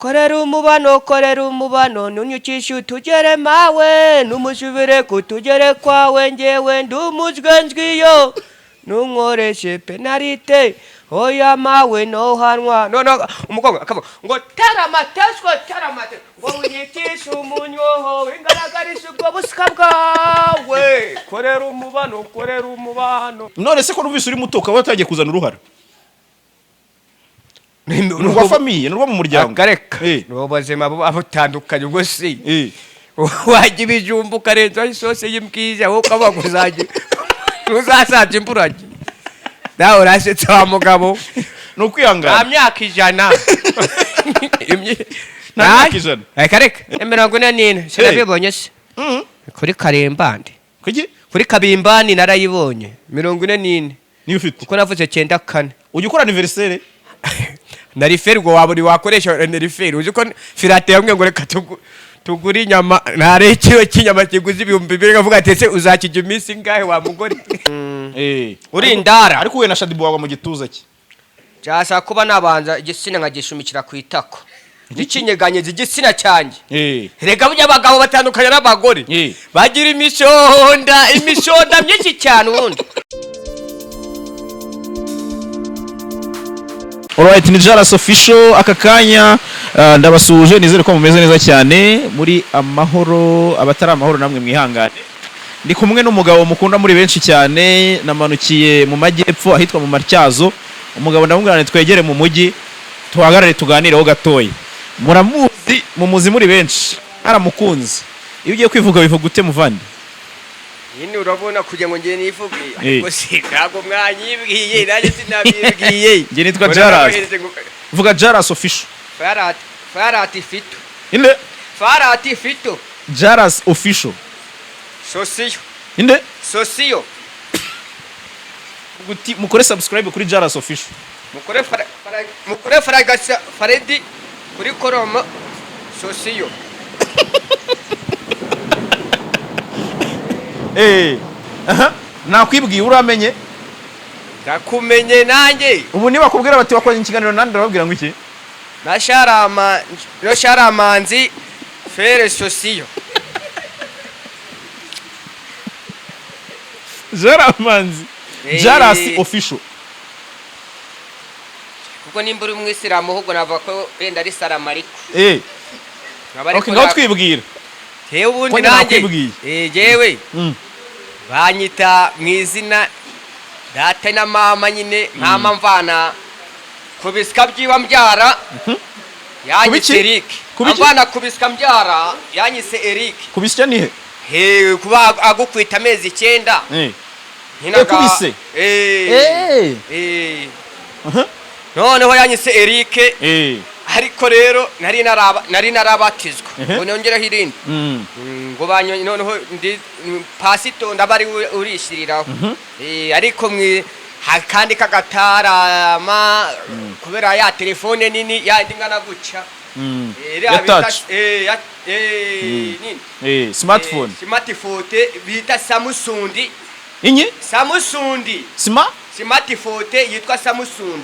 Korera umubano, korera umubano, ntunyukishe utugere mawe, numusubire kutugere kwawe, ngewe ndi umujwe ntunkoreshe penalite, oya mawe nohanwa. Noneho umukobwa akavuga ngo tera amateshwa, tera amateshwa, ngo winyikishe umunyoho, wingaragarishe ubwo busika bwawe. Korera umubano, korera umubano. None se ko numvise uri muto, ukaba watangiye kuzana uruhara? Ni urwa famille, ni urwo mu muryango? Akareka. Eh. Ni ubuzima buba butandukanye ubwo si Eh. wajya ibijumba ukarenzaho isosi y'imbwija, wowe ukavuga ngo uzajya uzasabye imburage, nawe urasetse wa mugabo. Ni Nta ukwihangana. myaka 100. Nta myaka 100. Reka reka, 44 sinabibonye se? Mhm. Kuri karembande. Kuki? Kuri kabimbani narayibonye, 44. Niyo ufite? Kuko navuze 94. Ujya ukora anniversaire? Na riferi ubwo waba uri wakoresha na riferi, uzi ko firate yamwe ngo reka tugure inyama, ntare ikiro cy'inyama kiguze 2000, ngavuga ati ese uzakijya iminsi ingahe wa mugore? Eh. Uri indara. Ariko uhuye na Shaddyboo wagwa mu gituza cye? Cyasaba kuba nabanza igitsina nkagishumikira ku itako, gikinyeganyeza igitsina cyanjye. Eh. Rega burya abagabo batandukanye n'abagore. Eh. Bagira imishonda, imishonda myinshi cyane ubundi. Alright, ni Jaras Official aka kanya, ndabasuhuje, nizere ko mumeze neza cyane, muri amahoro, abatari amahoro namwe mwihangane. Ndi kumwe n'umugabo mukunda muri benshi cyane, namanukiye mu majyepfo ahitwa mu Matyazo. Umugabo ndamubwira nti twegere mu mujyi tuhagarare tuganireho gatoya. Muramuzi, mumuzi muri benshi, aramukunze. Iyo ugiye kwivuga bivuga ute, muvandi? Nyine urabona kugira ngo ngende nivuge, Eh. ariko si ntabwo mwanyibwiye, nanjye sinabibwiye. Njye nitwa Jaras. Vuga Jaras Official. Farati, farati fito. Inde? Farati fito. Jaras Official. Sosiyo. Inde? Sosiyo. Guti mukore subscribe kuri Jaras Official. Mukore mukore faragasa faredi kuri koroma sosiyo. Eh. Aha. Nakwibwiye, uramenye? Ndakumenye nanjye. Ubu niba bakubwira bati wakoranye ikiganiro nande, urababwira ngo iki? Na sharama no sharamanzi fere sosiyo. Jaramanzi. Eh. Jaras Official. Kuko nimba uri umwisilamu ahubwo navuga ko wenda ari salamariko. Eh. Nkaba ariko Okay, ngaho twibwira. Tewe ubundi Ko njye nanjye. nakwibwiye. Eh, jewe banyita mu izina data na mama nyine, mama mvana ku bisika byiwa mbyara yanyise Kubiki? Eric. Kubiki? Amvana ku bisika mbyara yanyise Eric. Kubisya nihe? He kuba agukwita amezi 9. Eh. Nkinaga- Eh, kubise? Eh. Eh. Eh. Aha. Noneho yanyise Eric. Eh. Ariko rero nari narabatizwa Ehe. ngo nongereho irindi. Ngo banyo noneho ndi pasito ndaba ari we urishiriraho. Eh, ariko mwe kandi kagatarama kubera ya telefone nini yandi ngana guca. Eh, iriya Ya bita- touch. eh, nini. Eh, smartphone. Eh, smartphone bita Samsung. Inyi? Samsung. Sma? Smartphone yitwa Samsung.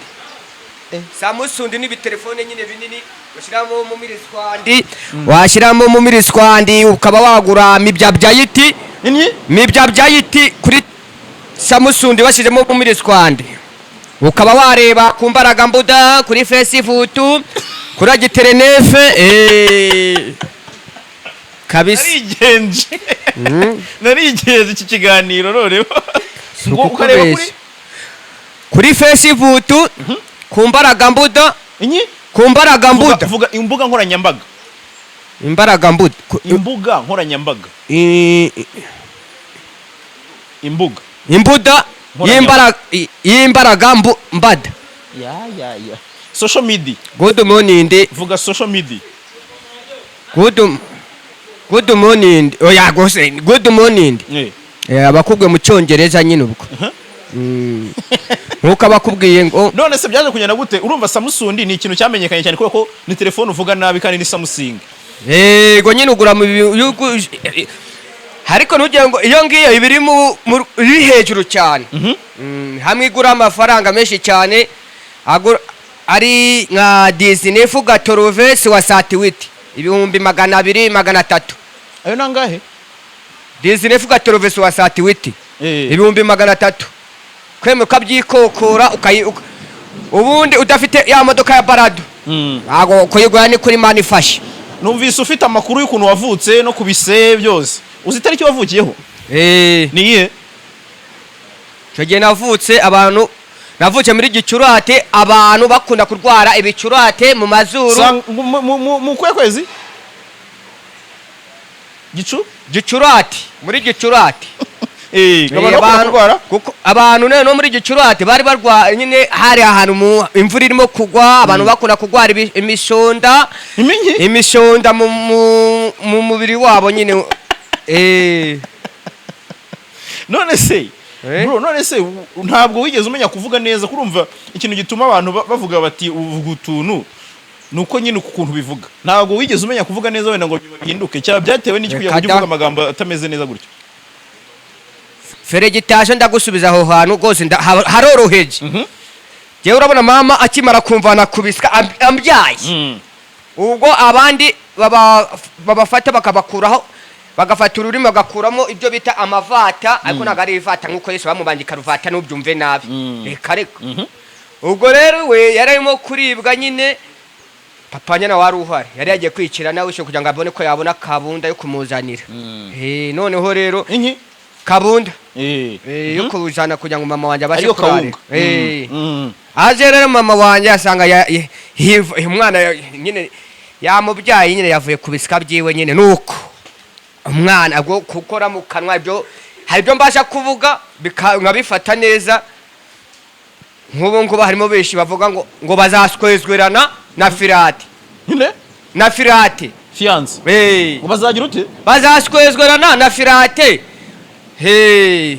Samsung ni ibitelefone nyine binini ushyiramo mu miriswandi, washyiramo mu miriswandi ukaba wagura mibyabyayiti. Inyi? Mibyabyayiti kuri Samsung bashyizemo mu miriswandi, ukaba wareba ku mbaraga mbuda kuri Facebook kuri agiterenefe, eh, kabisa. Narigenje. Narigenje iki kiganiro noneho. Ngo ukareba kuri Kuri Facebook ku mbaraga mbuda. Inyi? Ku mbaraga Vuga, mbuda. vuga imbuga nkoranyambaga. Imbaraga mbuda. Imbuga nkoranyambaga. Imbuga. Imbuda. Nkoranyambaga. Y'imbaraga mbada. Ya ya ya. Social media. Good morning. Vuga social media. Good morning, oya gose, good morning. Eh. Eh, abakubwiye mu cyongereza nyine ubwo. Nkuko abakubwiye ngo None se byaje kugenda gute? Urumva Samsung ni ikintu cyamenyekanye cyane kubera ko ni telefone uvuga nabi kandi ni Samsung. Yego nyine ugura mu bihugu, ariko ntugire ngo iyo ngiyo iba iri iri hejuru cyane. Hamwe igura amafaranga menshi cyane agura Ari nka 19 quatre-vingt soixante-huit, 200,000, 300. Ayo nangahe? 19 quatre-vingt soixante-huit. 300,000, kwemera ukabyikokora, ubundi udafite ya modoka ya barado, ntabwo kuyigura, ni kuri mani ifashe. Numvise ufite amakuru y'ukuntu wavutse no ku bise byose. Uzi itariki wavukiyeho? Eh. Ni iyihe? Icyo gihe navutse, abantu, navutse muri Gicurate, abantu bakunda kurwara ibicurate mu mazuru. Mu kuhe kwezi? Gicu? Gicurate, muri Gicurate. Abantu bakunda kurwara. Kuko abantu none no muri Gicurate bari barwaye nyine, hari ahantu mu imvura irimo kugwa, abantu bakunda kurwara imishonda. Iminyi? Imishonda mu mubiri wabo nyine. None se Eh? bro, none se ntabwo wigeze umenya kuvuga neza? Kurumva ikintu gituma abantu bavuga bati uvuga utuntu, ni uko nyine uku kuntu bivuga. Ntabwo wigeze umenya kuvuga neza wenda ngo bihinduke, cyangwa byatewe n'iki kugira ngo ujye Reka da. uvuga amagambo atameze neza gutyo? Feregitaje, ndagusubiza aho hantu rwose, haroroheje. Jewe urabona mama akimara kumvana kubiswa ambyaye, ubwo abandi babafata bakabakuraho, bagafata ururimi bagakuramo ibyo bita amavata, ariko ntabwo ari ivata nk'uko Yesu bamubangika ruvata, ntubyumve nabi. Reka reka. Ubwo rero we yari arimo kuribwa nyine, papa nyine wari uhari yari yagiye kwikira nawe kugira ngo abone ko yabona kabunda yo kumuzanira. Noneho rero Inki? Kabunda. Eh. Yo kuzana kugira ngo mama wanjye abashe Ariyo kurarira. kawunga. Aje rero mama wanjye asanga umwana nyine yamubyaye nyine yavuye ku bisika byiwe nyine, nuko umwana ubwo gukora mu kanwa, ibyo hari ibyo mbasha kuvuga nkabifata neza. Nk'ubu ngubu harimo benshi bavuga ngo bazaswezwerana na Firate. Nyine? Na Firate. Fiance? Ngo bazagira ute? Bazaswezwerana na Firate. Hey.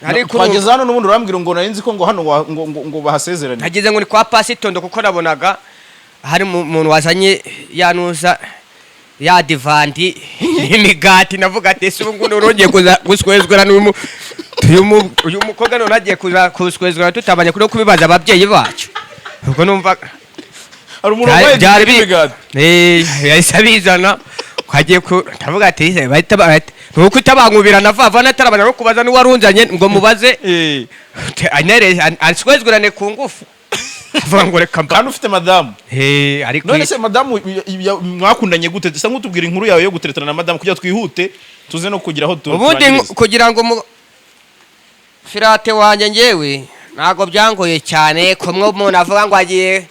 Ariko Twageze hano n'ubundi urambwira ngo nari nzi ko ngo hano ngo bahasezerane. Nagize ngo ni kwa Pasitondo, kuko nabonaga hari umuntu wazanye yanuza ya divandi n'imigati. Navuga ati: "Ese ubu ngubu nongeye kuza guswezwera uyu mukobwa none agiye kuza kuswezwera tutabanye no kubibaza ababyeyi bacu?" Ubwo numva Hari umuntu wambaye byari imigati. Yahise abizana kagiye ku, ndavuga ati: "Ese bahita nuko itabankubirana vava natarabana no kubaza n'uwarunzanye ngo mubaze anere answezwerane ku ngufu." Avuga ngo reka mba Kandi ufite madamu. Ariko None se madamu mwakundanye gute? Dusa nk'utubwira inkuru yawe yo guteretana na madamu kugira twihute tuze no kugira aho Ubundi turangiriza. Kugira ngo mu firate wanjye, ngewe ntabwo byangoye cyane. Kumwe umuntu avuga ngo agiye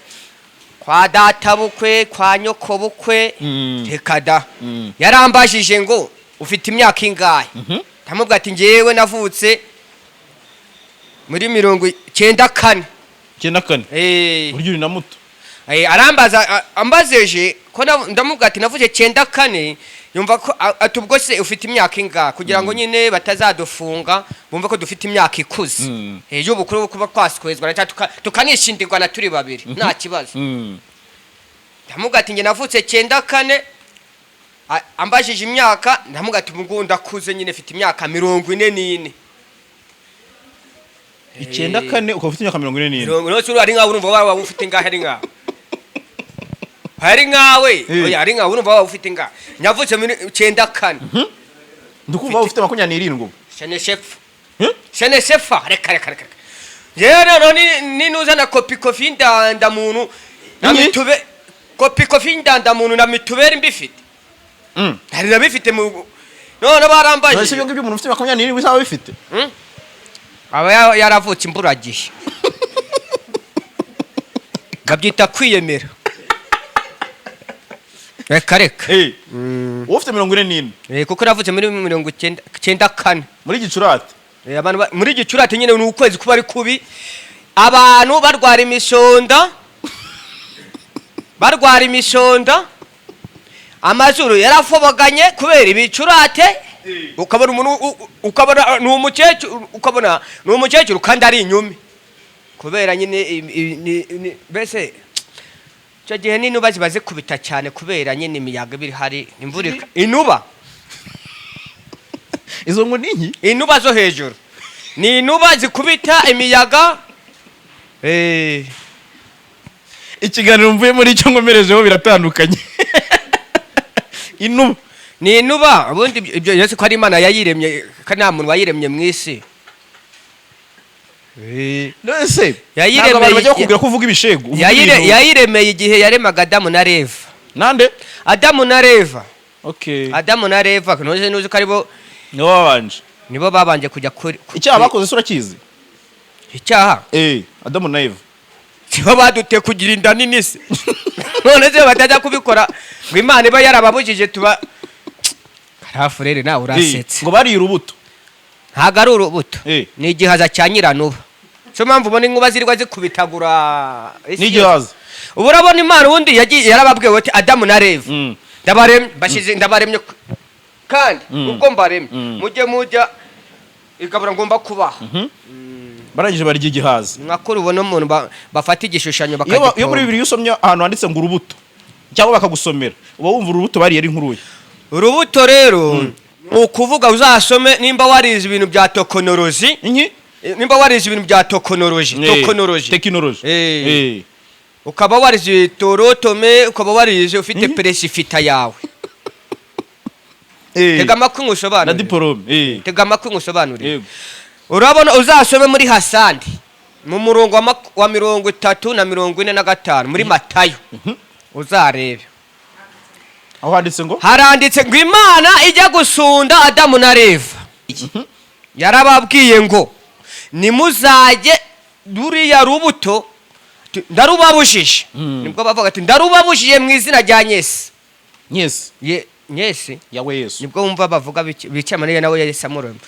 kwa data bukwe, kwa nyoko bukwe, reka da. Yarambajije ngo: "Ufite imyaka ingahe?" Ndamubwira ati: "Ngewe navutse muri 94." 94? Burya uri na muto. Arambaza, ambazeje ko ndamubwira ati navuze 94, yumva ko ati: "Ubwo se ufite imyaka ingahe?" Kugira ngo nyine batazadufunga, bumve ko dufite imyaka ikuze, y'ubukuru kuba twaswezwa na tukanishindirwa na turi babiri nta kibazo. Ndamubwira ati: "Njye navutse 94." Ambajije imyaka, ndamubwira ati: "Ubu ngubu ndakuze nyine, mfite imyaka 44." 94 ukaba ufite imyaka 44? Mirongo ari nkawe, urumva waba ufite ingahe? Ari nkawe, ari nkawe. Oya, ari nkawe, urumva waba ufite ingahe? Navutse muri 94. Ndikumva waba ufite 27 ubu. Sheneshefa. Eh? Sheneshefa, reka reka reka. Yewe, noneho ninuza na kopi kofi y'indandamuntu na Inyi? mitube, kopi kofi y'indandamuntu na mituberi mbifite. Hari nabifite mu none None se barambajije. ibyo ngibyo umuntu ufite 27 aba bifite? Aba yaravutse imburagihe, babyita kwiyemera. Reka reka. Wowe ufite 44? Kuko navutse muri 94. Muri Gicurate? Abantu muri Gicurate nyine, ni ukwezi kuba ari kubi, abantu barwara imishonda, barwara imishonda, amazuru yarafobaganye kubera ibicurate. Ukabona umuntu ukabona ni umukecuru, ukabona ni umukecuru kandi ari inyumi, kubera nyine mbese icyo gihe n'intuba ziba zikubita cyane, kubera nyine imiyaga iba ihari, imvura inuba. Izo ngo ni inki? Intuba zo hejuru ni intuba zikubita imiyaga. Ikiganiro mvuye muri icyo nkomerejeho biratandukanye. Inuba. Ni inuba. Ubundi ibyo yose ko ari Imana yayiremye, ko nta muntu wayiremye mu isi. None se Yayiremeye- ntabwo abantu bajya bakubwira ko uvuga ibishegu, uvuga ibintu- Yayiremeye igihe yaremaga Adamu na Eva. Nande? Adamu na Eva. Okay. Adamu na Eva, ntuzi ko aribo Nibo babanje. Nibo babanje kujya kuri Icyaha bakoze se urakizi? Icyaha? Eh, Adamu na Eva. Sibo baduteye kugira inda nini se? None se batajya kubikora ngo Imana iba yarababujije? Tuba karafurere nawe urasetse. Ngo bariye urubuto. Ntabwo ari urubuto. Ni igihaza cya nyiranuba. Cyo mpamvu ubona inkuba zirirwa zikubitagura isi Ni yose. igihaza. Ubu urabona Imana ubundi yagiye yarababwiye ati: "Adamu na Eva, ndabaremye, bashize ndabaremye, kandi ubwo mbaremye, mujye mujya igabura ngomba kubaha." Barangije barya igihaza. Nka kuri ubona umuntu bafata igishushanyo Iyo muri bakagipomba. Bibiliya usomye ahantu handitse ngo urubuto cyangwa bakagusomera, uba wumva urubuto bariye ari nk'uruye? Urubuto rero ni ukuvuga uzasome nimba warize ibintu bya tokonoloji. Inki? Nimba warize ibintu bya tokonoloji, tokonoloji. Tekinoloji. Ukaba warize torotome, ukaba warize ufite peresifita yawe. Tega amatwi Na ngusobanurire. diporome. Tega amatwi ngusobanurire. Yego. Urabona uzasome muri Hasandi mu murongo wa 30 na 45 muri Matayo, uzarebe. Aho handitse ngo? Haranditse ngo Imana ijya gusunda Adamu na Eva, yarababwiye ngo: "Nimuzajye ruriya rubuto, ndarubabujije." Nibwo bavuga ati: "Ndarubabujije mu izina rya Nyesi." Nyesi. Nyesi. Yawe Yesu. Nibwo wumva bavuga Bikira nawe yahise amurema.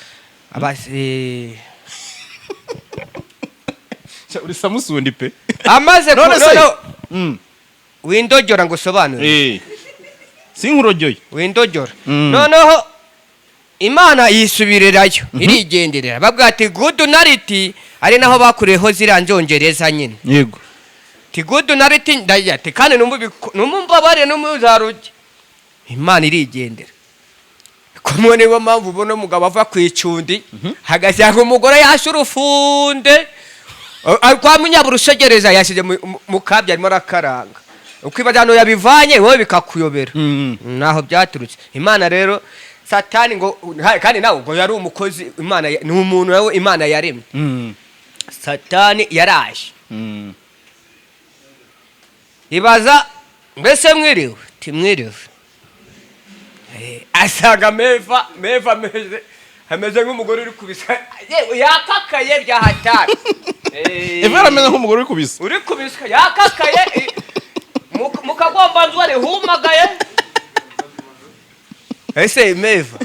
Uri Samusundi pe. Amaze None se noneho windogera ngo usobanure. Sinkurogyoye. Windogera. Noneho Imana yisubirirayo irigenderera, babwira ati: "Good night." Ari naho bakuriyeho ziriya njongereza nyine. Ti: "Good night." Ndajya ati: "Kandi numumbabare numuzaruge." Imana irigendera. Kumwe niyo mpamvu ubona umugabo ava ku icundi hagasanga umugore yashe urufunde kwa munyaburusegereza yashyize mu kabya, arimo arakaranga, ukibaza ahantu yabivanye, wowe bikakuyobera. Naho byaturutse. Imana rero, Satani ngo kandi nawe ngo yari umukozi Imana ni umuntu nawe Imana yaremye. Satani yaraje ibaza: "Mbese mwiriwe?" Timwiriwe. Asanga meva ameze nk'umugore uri kubisa. Yewe, yakakaye bya hatari. Eva yarameze nk'umugore uri kubisa. Uri kubiswa, yakakaye, mu kagombanzwa humagaye. Ese meva,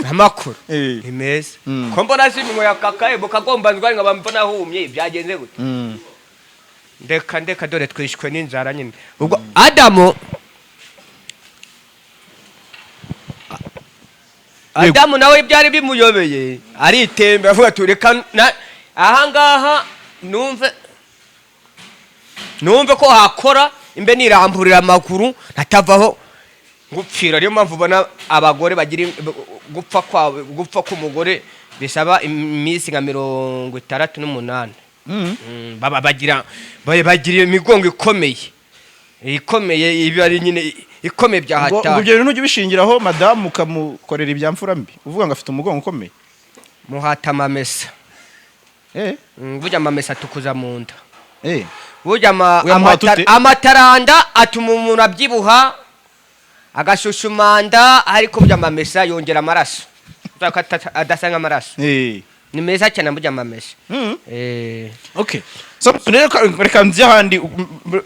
amakuru? Ni meza. Ko mbona si iminwa yakakaye mu kagombanzwa, nkaba mbona humye, byagenze gute? Ndeka ndeka, dore twishwe n'inzara nyine. Ubwo Adamu Adamu nawe byari bimuyobeye, aritemba avuga ati: "Reka ahangaha numve ko hakora imbe niramburira amaguru ntatavaho gupfira." Niyo mpamvu ubona abagore bagira gupfa kwabo, gupfa k'umugore bisaba iminsi nka 68. Baba bagira imigongo ikomeye, ikomeye, iba ari nyine ikomeye bya Ngo hatari. Ibyo bintu ujye ubishingiraho madamu ukamukorera ibya mfura mbi, uvuga ngo afite umugongo ukomeye? Muhata amamesa. Burya amamesa atukuza mu nda. Burya Uyamuhata ute? amataranda atuma umuntu abyibuha agashushumanda, ariko burya amamesa yongera amaraso. Kubera ko adasa nk'amaraso. Ni meza cyane burya amamesa. Okay, so rero reka nzi ahandi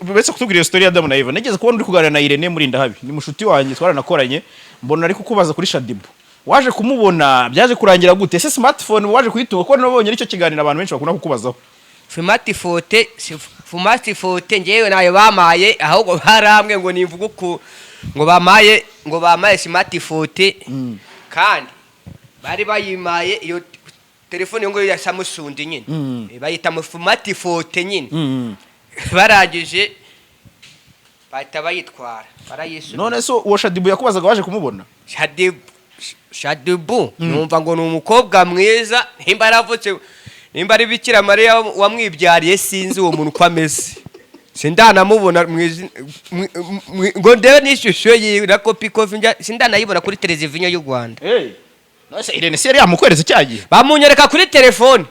uretse kutubwira iyo story ya Adamu na Eva. Nigeze kubona uri kuganira na Irene Murindahabi, ni mushuti wanjye twaranakoranye, mbona ari kukubaza kuri Shaddyboo. Waje kumubona, byaje kurangira gute? Ese smartphone waje kuyitunga, kuko nabonye aricyo kiganiro abantu benshi bakunda kukubazaho? Smartphone, smartphone ngewe nayo bamaye, ahubwo barambwe ngo nivuga uku ngo bamaye smartphone, kandi bari bayimaye iyo telefone iyo ngiyo ya Samsung nyine. Bayita mu smartphone nyine. Barangije bahita bayitwara, barayisubiza. None se uwo Shaddyboo yakubazaga waje kumubona? Shaddyboo numva ngo ni umukobwa mwiza, nimba yaravutse, nimba ari Bikira Mariya wamwibyariye, sinzi uwo muntu uko ameze. Sindanamubona ngo ndebe n'ishusho yiwe na kopi kofi, sindanayibona kuri televiziyo y'u Rwanda. None se Irene si yari yamukweretse cya gihe? Bamunyereka kuri telefone,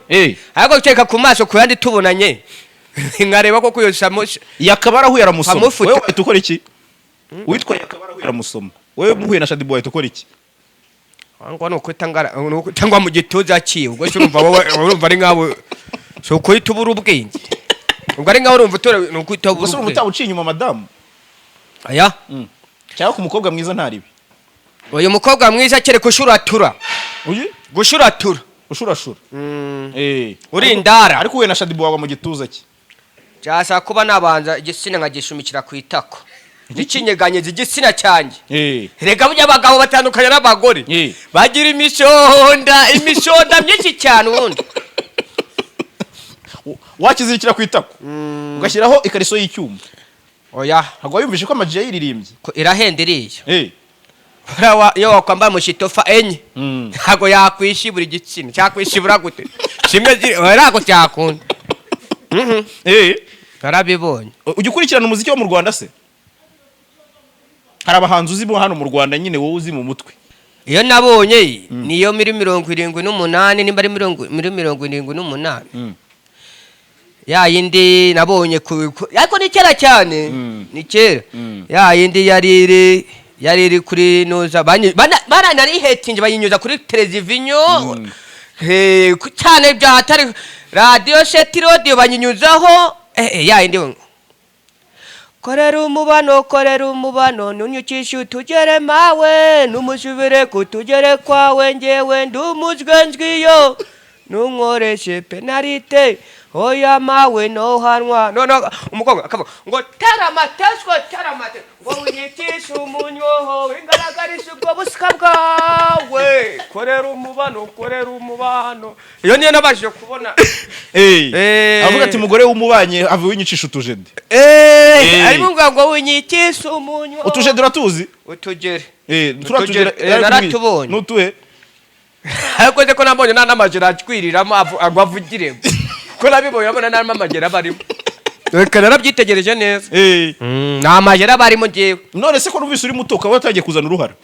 ariko kereka ku maso ku yandi tubonanye nkareba ko kuyo. Yakaba arahuye aramusoma. Amufute. Wowe wahita ukora iki? Witwa yakaba arahuye aramusoma, wowe muhuye na Shaddy wahita ukora iki? Ngo ni ukutangwa mu gituza cyiwe. Ubwo se urumva wowe, urumva ari nkawe si ukuhita ubura ubwenge? Ubwo ari nkawe urumva utora ni ukuhita Ubwo ubura se urumva ubwenge. utaba uciye inyuma madamu? Aya. Cyangwa ku mukobwa mwiza ntaribi? Uyu mukobwa mwiza kereka ushuratura. Uyu? Gushuratura. Ushurashura. Uri indara. Ariko uhuye na Shaddy wagwa mu gituza cye? Byasaba kuba nabanza igitsina nkagishumikira ku itako, gikinyeganyeza igitsina cyanjye. Rega burya abagabo batandukanye n'abagore. Bagira imishonda myinshi cyane ubundi. Wakizirikira ku itako ugashyiraho ikariso y'icyuma? Oya. Ntabwo wayumvishe ko amaji yayiririmbye? Ko irahenda iriya. Buriya iyo wakwambara mushitofa enye, ntabwo yakwishibura igitsina. Cyakwishibura gute? Kimwe oya, ntabwo cyakunda. Narabibonye. Ujya ukurikirana umuziki wo mu Rwanda se? Hari abahanzi uzi bo hano mu Rwanda nyine wowe uzi mu mutwe? Iyo nabonye niyo muri 78, nimba ari muri 78, ya yindi nabonye ariko ni kera cyane. Ni kera. Ya yindi yari iri kuri nuza baranarihetinje, bayinyuza kuri televiziyo cyane bya hatari, radiyo sheti radiyo banyinyuzaho, ya yindi ngo korera umubano, korera umubano, nunyukishe utugere mawe, numusubire kutugere kwawe, ngewe ndumuzwe nzwiyo, nunkoreshe penalite, oya mawe nohanwa. No no, umukobwa akavuga ngo teramateswe, teramate, ngo winyikishe umunyoho wingaragarisha ubwo busika bwawe, korera umubano, korera umubano. Iyo niyo nabashije kubona. Avuga ati mugore w'umubanye ava winyicisha utujede. Arimo kuvuga ngo winyikishe umunyoho. Utujede uratuzi? Utugere. Turiya Utugere, tugere naratubonye. N'utuhe? Ariko nzi ko nabonye nta n'amajeri atwiriramo ngo avugiremo, ko nabibonye abona nta n'amajeri aba arimo. Reka narabyitegereje neza. Nta majeri aba arimo ngewe. None se ko numvise uri muto ukaba watangiye kuzana uruhara,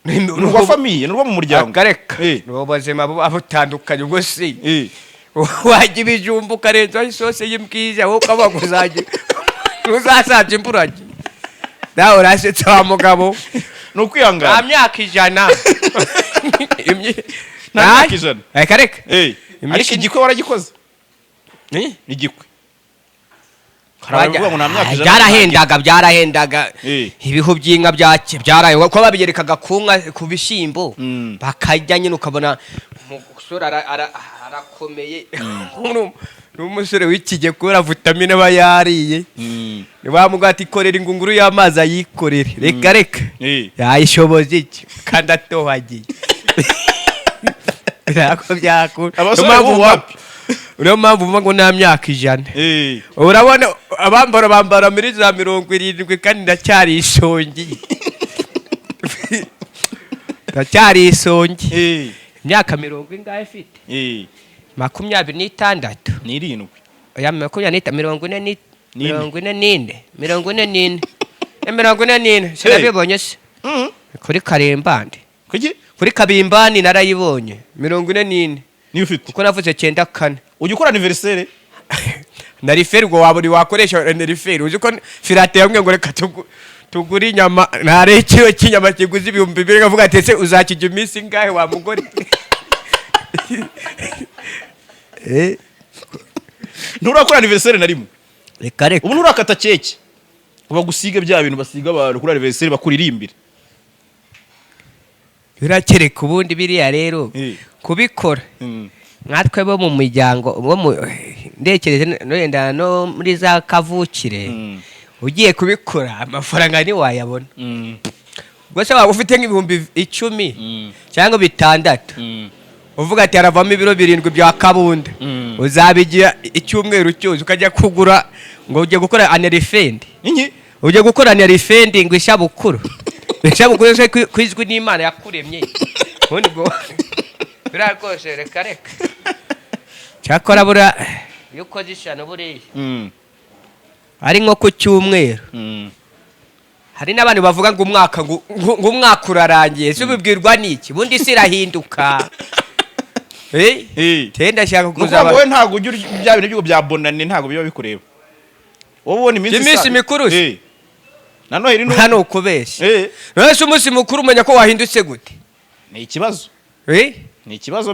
ni urwa famille, ni urwo mu muryango? Akareka. Ni ubuzima buba butandukanye. Ubwo si wajya ibijumba ukarenzaho isosi y'imbwija, wowe ukavuga ngo uzajya uzasabye imburage, nawe urasetse wa mugabo. Ni Nta ukwihangana. myaka 100. Nta myaka 100. Reka reka. Ariko igikwe waragikoze? Igikwe, hari abavuga ngo nta myaka 100. Byarahendaga, byarahendaga. Ibihu by'inka byaraye ko babigerekaga ku nka, ku bishyimbo, bakarya nyine, ukabona umusore arakomeye. N'umusore w'ikige kubera vitamine aba yariye, ntibamuga ati korera ingunguru y'amazi ayikorere. Reka reka. Yayishoboza iki kandi atohagiye? Ntabwo byakunda. Abasore Niyo mpamvu b'ubu wapi? Niyo mpamvu uvuga ngo nta myaka 100. Urabona abambara bambara muri za 70 kandi ndacyari isongi, ndacyari isongi. Imyaka mirongo ingahe ifite? 26. Ni 7. Oya, 25, 40 ni N'ine. 44, 44, 44. Sinabibonye se kuri Karembande? Kuki? Kuri Kabimbani narayibonye, 44. Niyo ufite? Kuko navuze 94. Ujya ukora anniversaire? Na riferi, ngo waba uri wakoresha na riferi. Uzi ko firate yamwe ngo reka tugure inyama, ntare ikiro cy'inyama kiguze 2000, nkavuga ati ese uzakijya iminsi ingahe wa mugore? Nturakora anniversaire na rimwe? Reka reka. Ubu nturakata keke ngo bagusige bya bintu basiga abantu kuri anniversaire bakuririmbire? Birakereka ubundi biriya rero kubikora nkatwe bo mu muryango bo mu ndekereze wenda no muri za kavukire, ugiye kubikora amafaranga ntiwayabona. Ubwo se waba ufite nk'10,000 cyangwa 6,000, uvuga ati haravamo ibiro 7 bya kabunda, uzabigira icyumweru cyose ukajya kugura ngo ujye gukora anerifendi? Inki? Ujye gukora anerifendi ngo isabukuru, isabukuru se kwizwi n'Imana yakuremye? Ubundi bwo biriya rwose reka reka. Cyakora buriya Iyo ukoze ishyano buriya, ari nko ku cyumweru, hari n'abantu bavuga ngo umwaka ngo umwaka urarangiye. Ese ubibwirwa n'iki? Ubundi isi irahinduka. Eh? Te ndashaka Ni ukuvuga kuzaba ngo wowe ntabwo ujya urya bya bintu bya bonane, ntabwo biba bikureba. Wowe ubona iminsi Iminsi mikuru se? Eh. Na Noheli Hano ukubeshya. Eh. None se umunsi mukuru umenya ko wahindutse gute? Ni ikibazo. Eh? Ni ikibazo.